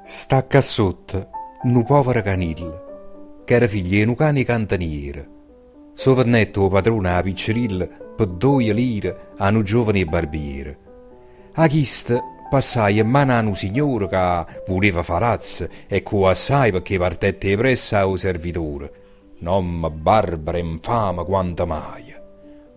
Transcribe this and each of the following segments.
Sta ccà sotto nu povero canillo ch'era figlio 'e nu cane 'e canteniere. S' 'o vennette 'o padrone 'a piccerillo pe ddoje lire a nu giovane 'e barbiere. 'A chisto passaje 'mmano a nu signore ca vuleva fa razza e cu assaje pecché partette 'e pressa 'a 'o servitore, n'ommo barbaro e 'nfame quanto maje.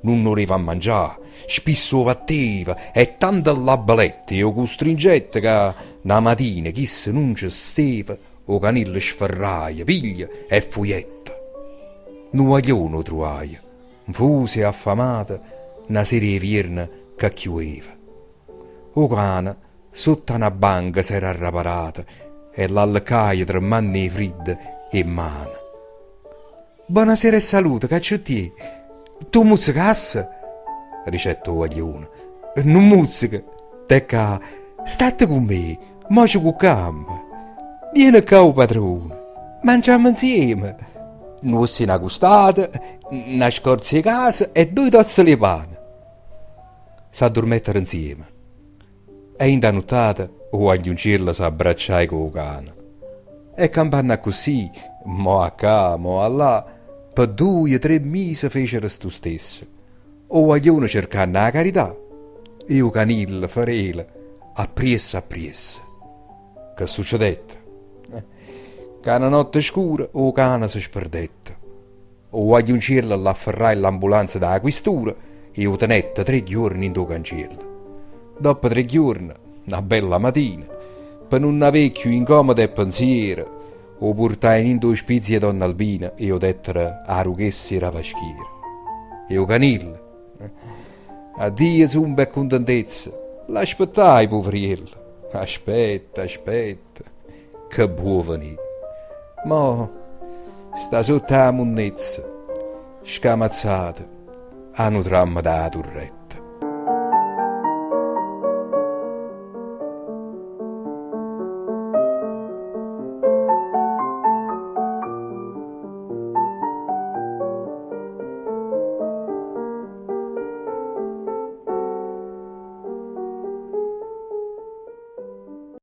Nun 'o deva a mangià, spisso 'o vatteva e tanto l'abbelette e 'o custringette ca na matina ch'isso nun ce steva 'o canillo sferraje, piglia e fujette. Nu guaglione 'o truvaje, 'nfuso e affamato, na sera 'e vierno ca chiuveva. 'O cane sotto a na banca s'era arreparato e l'alluccaje tremmanno 'e friddo 'e mmane. Bonasera e salute, cacciuttiè! Tu muzzecasse? Dicette 'o guaglione. Nun muzzeca, te ccà, statte cu me, mo ce cuccammo. Viene ccà 'o padrone, mangiammo nzieme. N'uosso 'e na custata, na scorza 'e caso e ddoje tozzole 'e pane. S'addurmettero nzieme. E 'int' 'a nuttata 'o guagliunciello s'abbracciaje cu 'o cane. E campanno accussì, mo 'a ccà, mo 'a llà, pe duje, tre mise fecero stu stesso, 'o guaglione cercanno 'a carità e 'o canillo, ferele, appriesso appriesso. Che succedette? Ca na notte scura 'o cane se sperdette. 'O guagliunciello l'afferraje l'ambulanza d' 'a quistura e 'o tenette tre ghiuorne 'int' 'o canciello. Doppo tre ghiuorne, na bella matina, pe nun avé cchiù incomode e penziere, 'o purtajeno 'int' 'o spizio 'e donn'Albina e 'o dettero 'a ruchessa 'e Ravaschiera. E 'o canillo? Addio zumpe e cuntentezza! L'aspettaje, puveriello. Aspetta, aspetta. Che buo' venì. Mo sta sott' 'a munnezza, scamazzato 'a nu trammo d' 'a Turretta.